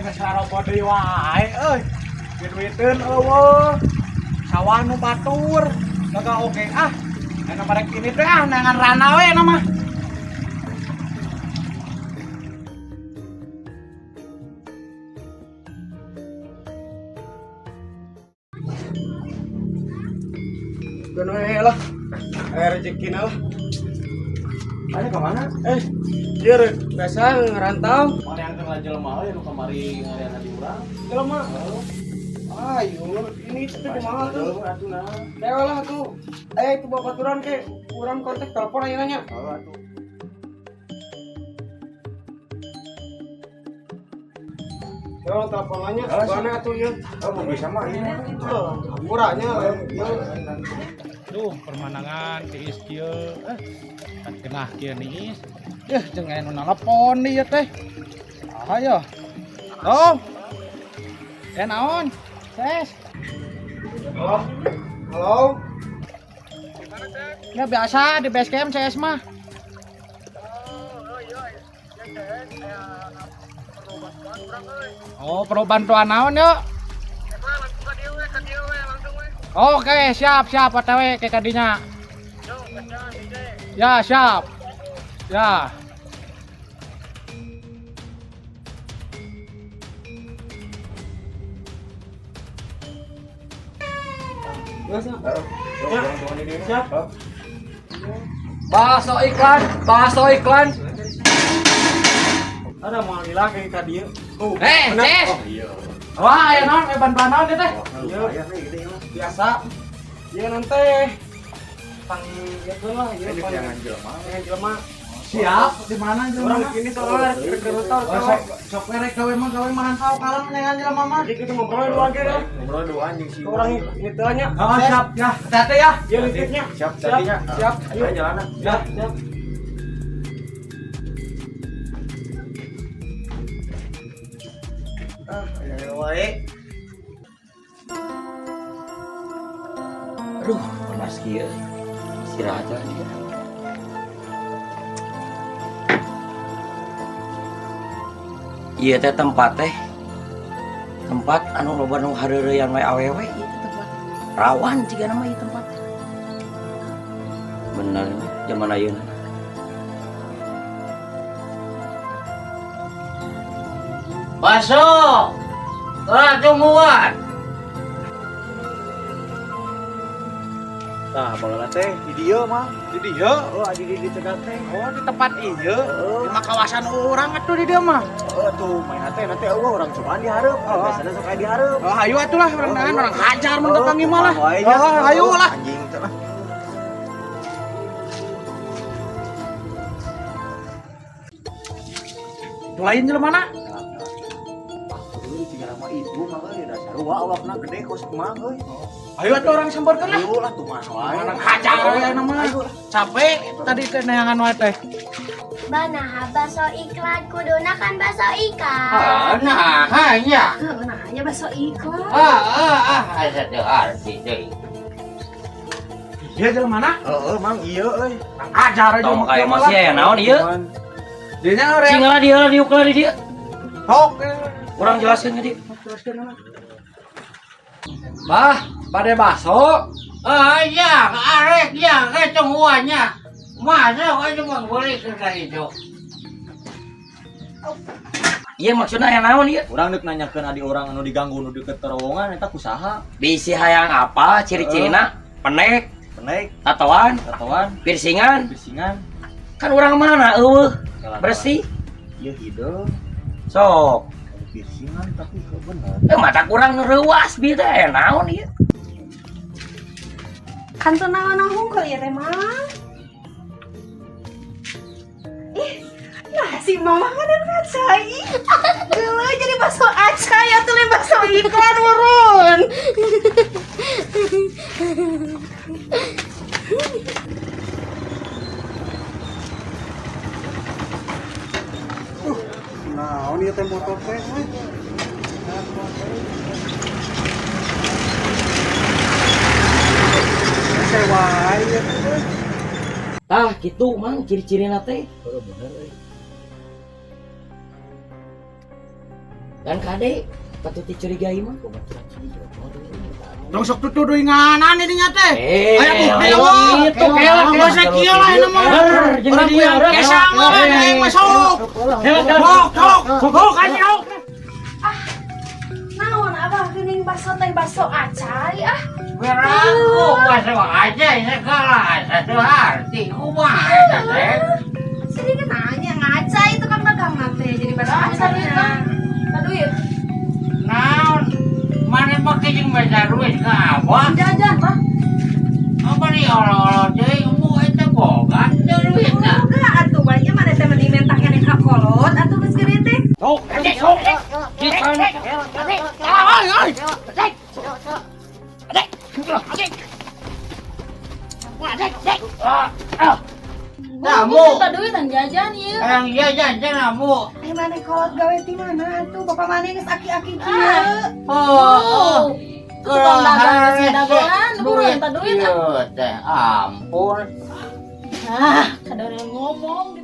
Aing geus rarobot deui wae euy. Duit-duiteun eueuh. Sawah nu batur. Gagal oge ah. Ayeuna mah rek ini teh ah neangan rana we na mah. Geun we lah. Eh rezekina lah. Ada ke mana? Eh, ieu rek biasa ngerantau. Mana yang kenal jelema we nu kamari ngariana di urang. Jelema. Ayo, ini teh kumaha tuh? Atuh nah. Dewa lah tuh. Eh, itu bawa baturan ke. Urang kontak telepon aja nanya. Oh, atuh. Dewa telepon nanya, Oh, mana atuh ieu? Oh, mau bisa mah ini. Oh, murahnya ieu. Duh, permanangan tiis kieu eh kan genah kieu niis. Yeuh, jeung aya nu naleupon ieu teh. Ayo. Oh. Eh naon? Ses. Halo. Halo. Ya biasa di base camp CS mah. Oh, perlu bantuan naon yuk? Oke, siap, siap, OTW ke kadinya. Ya, siap. Ya. Biasa. Siap. Bakso iklan, bakso iklan. Ada mau lila kayak ka dieu. Tuh. Eh, bener. Ces. Oh, iya. Wah, aya naon, aya bantuan naon ieu teh? Iya. Lumayan nih gede mah. Biasa. Ieu nanti pang ieu lah, ieu Ini pang jangan jelema. jangan jelema. Siap, di mana Orang jelema? ini soalnya rek rek Oh, tahu. sok sok we rek gawe mah gawe merantau kalem neangan jelema mah. Jadi kita ngobrol dulu aja ya. Ngobrol dua anjing sih. Orang ini tanya. Oh, siap ya. Hati-hati ya. Iya nitipnya. Siap, Siap. tadinya. Siap. Ayo jalan. Siap, siap. Ah, ayo wae. Aduh, panas kieu. Istirahat aja. Ieu teh tempat teh. Tempat anu loba nu hareureuyan we awewe ieu teh tempat. Rawan jiga nama ieu tempat. Bener zaman ayeuna. Baso. Lah tungguan. Nah, baheula teh di dieu mah. Di dieu. Oh, adi di cegat teh. Oh, di tempat ieu. Di mah kawasan urang atuh di dieu mah. Oh, tuh main teh nanti eueuh urang cobaan di hareup. Oh. Biasana sok aya di hareup. Oh, ayo atuh lah urang neangan urang hajar mun teu mah lah. Wae nya. Oh, ayo lah. Anjing teh lah. Lain jelema na? Euy, jiga nama ibu mah euy da sarua awakna gede kos mah euy. Ayo atuh urang sampeurkeun lah. Ayo lah tuh mah wae. Urang hajar we nama. Ayo lah. Capek tadi teh neangan wae teh. Banaha bakso iklan kuduna kan bakso ikan. Ah, nah, hanya. Nah, hanya bakso iklan. Ah, ah, ah, asa teu arti deui. Iya jelema na? Heeh, Mang, iya euy. Urang hajar aja Tong mah kayak masih aya naon ieu? Dinya urang Sing lah dieu lah diuk lah di dieu. sok. Urang jelaskeun ka dieu. Teruskeun lah. Bah, bade bakso. Ah, ya, arek ya, ke tungguannya. Masuk aja mah boleh ke itu. Ieu maksudna aya naon ieu? Urang deuk nanyakeun adi urang anu diganggu nu deukeut terowongan eta kusaha? Bisi hayang apa ciri-cirina? Pendek, Pendek, tatoan, tatoan, piercingan. piercingan, Kan urang mana eueuh bersih. Ieu hideung, Sok. piercingan tapi kok bener. Eh mata kurang nu reuas bieu teh aya naon ieu? Kan teu naon hungkul ieu teh mah. Ih, nah si mama kan dan kacai. Geuleuh jadi bakso acai atuh lain bakso iklan murun. Nah, ini teh motor teh. euy. Sewa ieu teh. euy. Tah kitu mang ciri-cirina teh. Dan kade patut dicurigai mah. Tong sok tutuduinganan ini nya teh. Eh, Aya bukti eueuh. Itu kela Nggak usah kieu lah ini mah. Orang yang kesang lah aing mah sok. Sok sok sok anjing sok. Naon abah geuning baso teh baso acai ah. Beraku baso aja segala satu arti kumaha eta teh. Sini kan nanya ngacai tukang dagang teh jadi baso acai nya. Duit. Naon? Mana make jeung basa duit ka abah? Jajan mah. Apa nih olo-olo deui mu eta boga teu duitna. Boga atuh banyak mana teh mending mentah keneh ka kolot atuh geus gede teh. Sok sok. Nah, mu. Minta duit jajan ieu. Yang jajan cenah mu. Eh mana kolot gawe ti mana atuh bapak mana geus aki-aki kieu. Oh. Tukang dagang geus dagangan, buru minta duit ah. Ieu teh ampun. Ah, kadang ngomong.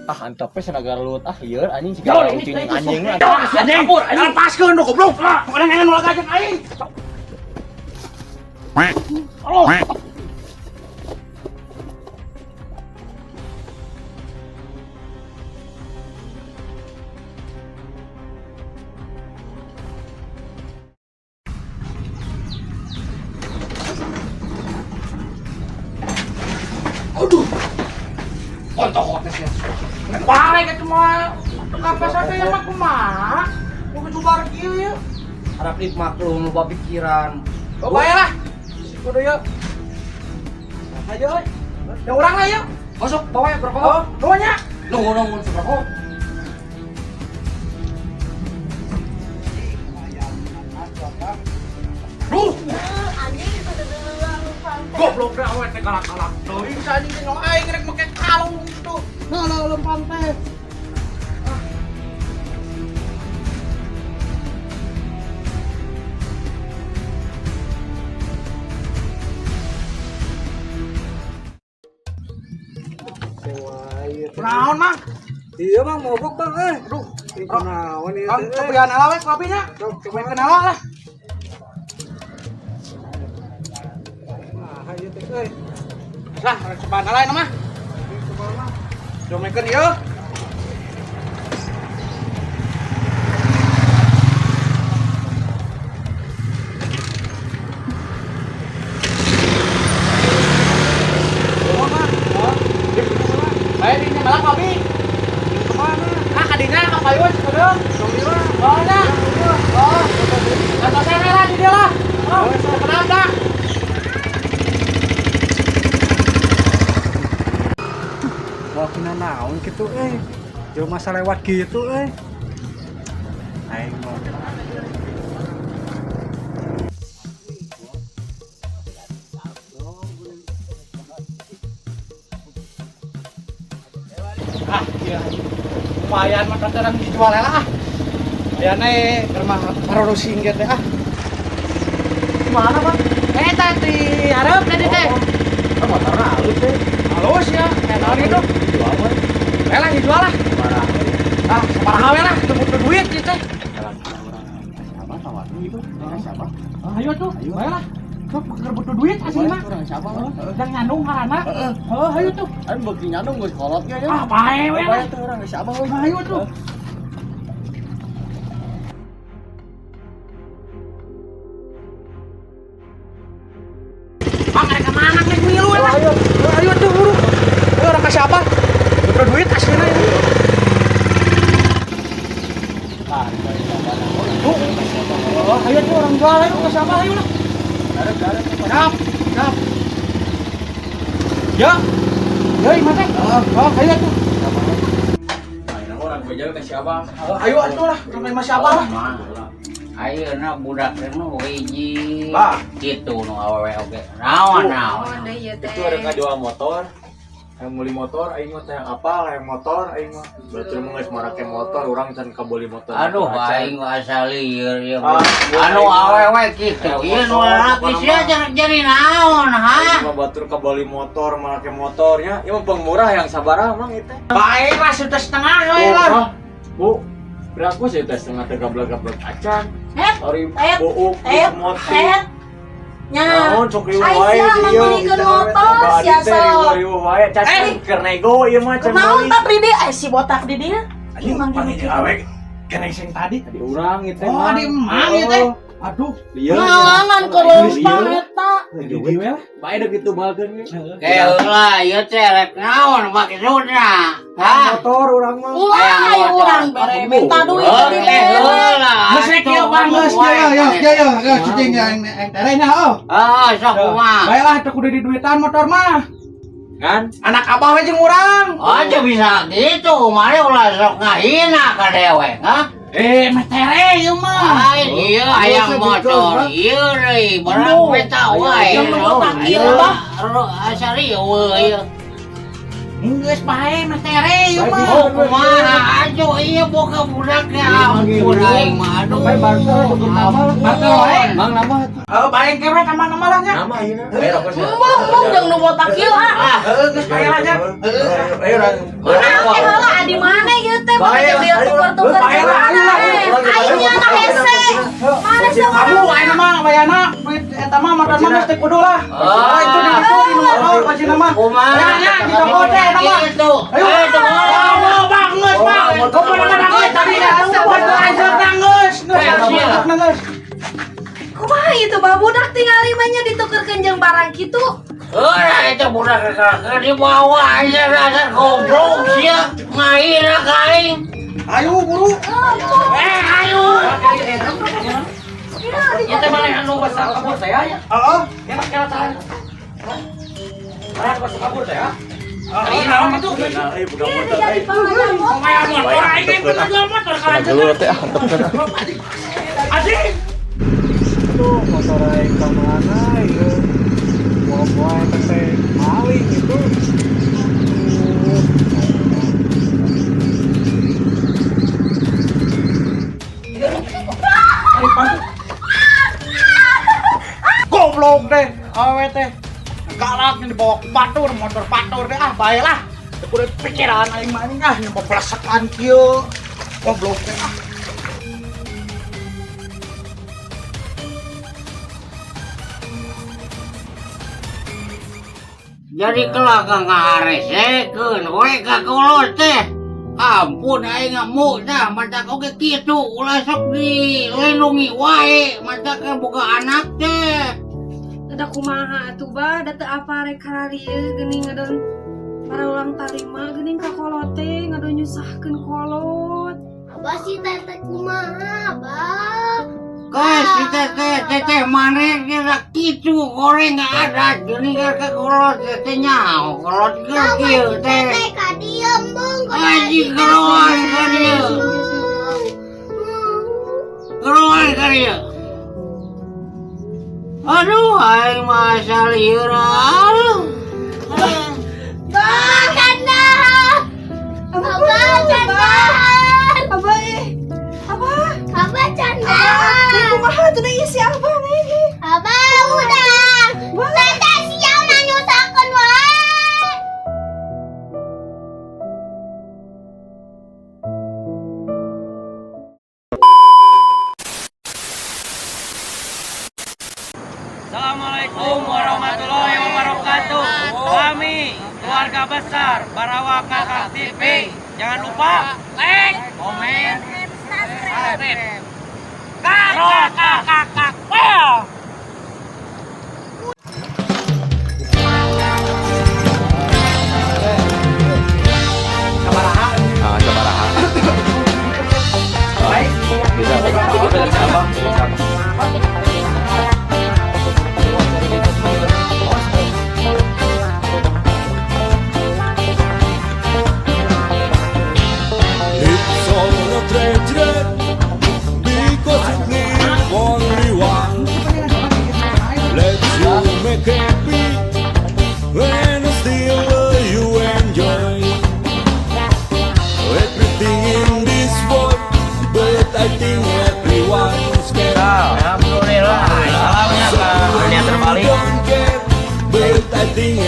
Ah, antep we sanagar lut ah lieur anjing siga ucing anjing mah. Anjing, lepaskeun do goblok. Orang yang nolak aja aing. Oh. Aduh. Kontok ya. Balik itu mah. Tukang pasar teh mah kumaha? Mau kejubar kieu ya. Harap dimaklum loba pikiran. Oh, bae lah. Si kudu yuk. Ayo, euy. Ya urang lah yuk. Masuk bawa ya berapa? Oh, nuhun nya. Nunggu nunggu seberapa? Duh, Anjing itu goblok dah awet teh galak-galak. Teuing sa anjing teh aing rek make kalung gitu. Nah, lah lempang teh. Naon, Mang? Iya bang, mogok bang eh. Aduh, Kunaon ieu Kang, teh, eh. cobian ala we kopinya. Cobain ala lah. Nah, ieu teh euy. Lah, rek cobaan ala ini mah. Jomekeun ieu. Bae dinya malah kopi. Kemana? Ah, kadinya ka payun sakedeung. Oh, nya. Oh. Atasnya lah di dia lah. Oh, kenal dah. Wah, kena naon gitu eh. Jauh masa lewat gitu eh. Aing mau. Ah, iya. Lumayan mah kataran dijual lah ah. Lumayan eh ke rumah parorosing gitu ah. Mana, Bang? Eh, tadi hareup tadi teh. Ah, motorna halus teh. Halus ya, kayak naon gitu. Dijual mah. Eh lah dijual lah. Parah. Ah, sabaraha we lah, teu butuh duit ieu teh. Siapa tawarnya gitu? Siapa? Ah, ayo tuh, bae lah. Tuh, keur butuh duit asli mah. Orang siapa? Yang nyandung karana. Heeh, ayo tuh. Aing beuki nyandung geus kolotnya ya. Ah, bae we lah. Bae tuh orang siapa we? Ayo tuh. Bang, ada kemana nih ngilu lah. Ayo, ayo tuh buru. Ayo orang kasih apa? Butuh duit aslinya ini. Tuh. Oh, ayo tuh orang jual ayo kasih apa ayo lah. Siap, siap. Ya. Ya, gimana teh? Oh, ayo tuh. Orang beja ke siapa? Ayo atuh lah, sampai masih apa lah. Ayeuna budak teh nu hiji. Bah. Kitu nu awewe oge. Naon naon. Oh, deui ieu teh. Itu ada ngajual motor. Yang beli motor, aing mah teh yang apal, yang motor, aing mah. Berarti mah geus marake motor, urang can kabeli motor. Aduh aing asa lieur ieu. Ah, Anu awewe kitu. Aing Ieu nu motor, lalaki pokona sia mah. jadi naon ha? Aing mah batur kabeli motor, marake motornya. Ieu mah pengmurah yang sabaraha mang ieu teh. Baik lah, sudah setengah we lah. Ah, Bu, Berapa sih teh setengah teh gablek-gablek acan. Het, Ari het, buuk het, motif. het. Nya. Naon sok riweuh Ai wae sia di ieu. manggulikeun motor sia Teh sok. riweuh-riweuh wae cacan keur nego ieu mah can Kunaon meuli. tah pridi ai si botak di dieu? Anjing panggil awe kena sing tadi. Di urang ieu teh. Oh, di emang ieu teh. Aduh, Lieur. Ngalangan kelempang eta. di dieu we lah. Bae da kitu balkeun ge. Keula ieu teh rek naon maksudna? Hah? Motor urang mah. Ulah ayo urang bere minta duit Oh, di bere. heula. Geus rek ieu bang geus yo yo yo yo yo cicing yang yang terenya oh. Ah, sok kumaha? Baiklah teu kudu diduitan motor mah. Kan? Anak abah we jeung urang. Aja bisa gitu, mari ulah sok ngahina ka dewek, ha? Eh, mah tere ieu mah. Ai, iya ayang motor, iya deui, barang peta wae. Yang nu botak ieu, Bah. Asa rieuh ieu. Geus bae mah tere ieu mah. Oh, kumaha aja iya boga budak ya ampun aing mah aduh. Bae barter tuker nama lah. Barter wae. Mang nama atuh. Heeh, bae kewe ka mana lah nya. Nama ieu na. Bae rokok sia. Embung embung jeung nu botak ieu ah. Heeh, geus bae lah nya. Ayo urang. Nah, teh heula adi mana ieu teh Bae make lah, dia ayo. tuker-tuker Bae lah, ayo lah. Aing nya anak hese. Mana sih Kamu ayeuna mah bayana duit eta mah motor mah geus teu kudu lah. Oh, itu di itu di motor pacina mah. Kumaha? Ya nya di toko teh eta mah. Gitu. Ayo, oh, bang, geus, bang. Kau pernah nangis tadi ya? Motor anjir nangis, geus, nangis. Kumaha itu bah budak tinggal limanya ditukerkeun jeung barang kitu. Ora itu budak keur dibawa aja dasar goblok sia ngahina ka aing. Ayo buru. Eh, ayo. Ieu teh maneh anu basa kabur teh ya. Heeh. Ya mah kira tahan. Maneh basa kabur teh ya. Heeh, naon itu? Nah, euy budak motor Jadi euy. pangajan Kayak motor aing teh pernah jual motor kalau Geuleuh teh ah antepkeun. Anjing. Aduh, motor aing ka mana ieu? Moal-moal eta teh maling itu. Aduh. Goblok deh, awe teh. Galak yang dibawa ke batur, motor batur deh ah, bae lah. Teu kudu pikiran aing mah anjing ah, nyoba pelesekan kieu. Goblok teh ah. Jadi kelak ngaresekeun we ka kolot teh. Ampun aing ngamuk dah matak oge kitu ulah sok dilindungi wae matak boga anak teh. Ada kumaha atuh bah, da teu apa rek kararieu geuning ngadon para ulang tarima geuning ka kolot teh ngadon nyusahkeun kolot. Abah si teteh kumaha, Abah? Guys, si teteh teteh maneh kira kitu goreng ada geuning ka kolot teh nyaho kolot Tahu kieu si teh. teteh ka dieu embung. Anjing keluar ka dieu. Keluar ka dieu. Aduh, aing mah asal lieur. Aduh. Bah, kandang. Abah, candaan. Abah eh. Abah. Abah, candaan. Kumaha atuh deui si Abah nih. Abah, udah. Teteh siang nyusahkeun wae. Assalamualaikum warahmatullahi wabarakatuh. Kami keluarga besar Barawa Kakak TV. Jangan lupa like, komen, subscribe. Kakak kakak kakak. Ah, sabaraha. Bisa. Bisa apa? It's all a treasure because you live only one. Let you make happy when still you enjoy everything in this world. But I think everyone's can. Alhamdulillah. Salamnya Pak. Dunia terbalik. Don't care, but I think